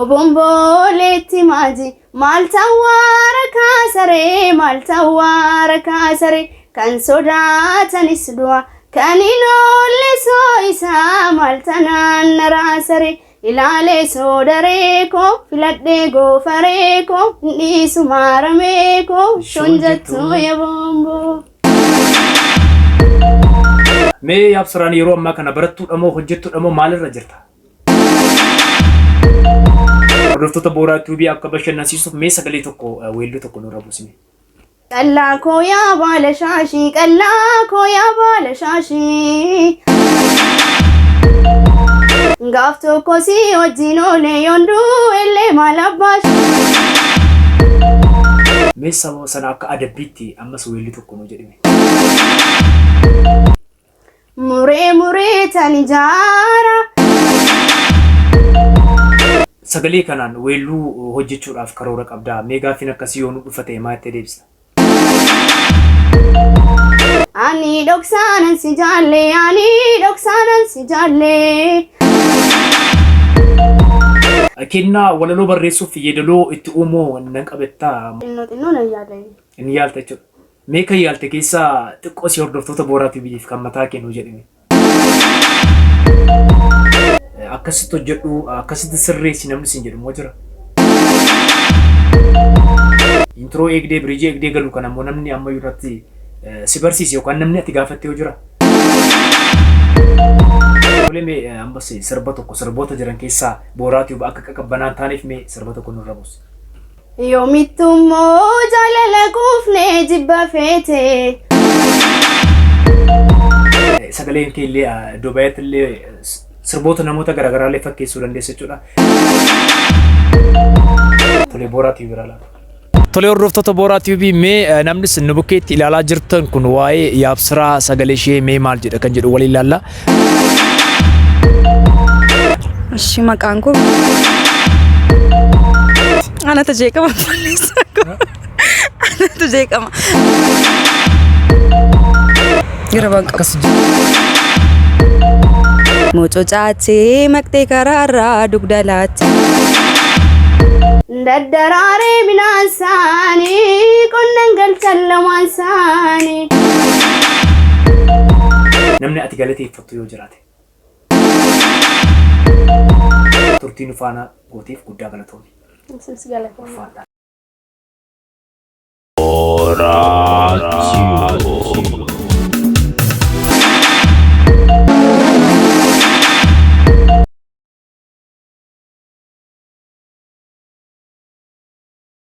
Obombooleetti maaji maal tawwaara kaasaree maal tawwaara kaasaree kan sodaatanis du'a kan hin oolle soo isaa maal tanaan na raasaree ilaalee soodaree koo filadhee goofaree koo hin dhiisu maaramee koo shonjattuu yabomboo. Mee Yaabsiraan yeroo ammaa kana barattuudha moo hojjettuudha moo maalirra jirta? Hordoftoota Booraa Tuubii akka bashannansiisuuf mee sagalee tokko weelluu tokko nurra buusime. Qallaa koo yaa baala shaashii qallaa koo yaa baala shaashii. Gaaf tokko si wajjin oolee yoon du'ellee maal abbaash. Mee saba sana akka adabbiitti ammas weelluu tokko nuu jedhime. Muree muree tan ijaara. Sagalee kanaan weelluu hojjechuudhaaf karoora qabdaa? Mee gaaffiin akkasii yoo nu dhufa ta'e maa itti deebista? Ani dhoksaanan si jaalle ani dhoksaanan si jaalle. Kennaa walaloo barreessuuf yeedaloo itti uumuu nan qabettaa? Xinnoo xinnoo nan yaala. Inni yaalta jechuudha. Mee kan yaalte keessaa xiqqoo si hordoftoota Booraa TV'tiif kan mataa kee nuu jedhime. Akkasitti hojjedhu, akkasitti sirreessi namni siin jedhu immoo jira. Introo eegdee, biriijii eegdee galu kan ammoo namni ammayyuu irratti si barsiise yookaan namni ati gaafatte yoo jira. Tole mee ammas sirba tokko sirboota jiran keessaa Booraa Tube akka qaqabbanaa hin taaneef mee sirba tokko nurra buusi. Yoomittummoo jaalala quufnee jibba feete. Sagaleen kee illee iddoo baay'eetti illee sirboota namoota garaagaraa illee fakkeessuu dandeessa jechuudha. Tole Booraa TV biraa laata. Tole hordoftoota Booraa TV mee namni isin nu bukkeetti ilaalaa jirtan kun waa'ee Yaabsiraa sagalee ishee mee maal jedha kan jedhu waliin ilaalla. Ishi maqaan koo anatu jeeqama balleessaa koo anatu jeeqama. Gara ban qabu. Akkas Mococaachee maqtee karaarraa dugda laatte. Daddaraaree midhaan saanii qonnan galchan lamaan saanii. Namni ati galateeffattu yoo jiraate. Turtii nu faana gooteef guddaa galatoomi. Isinis galatoomaa. Ulfaadhaa.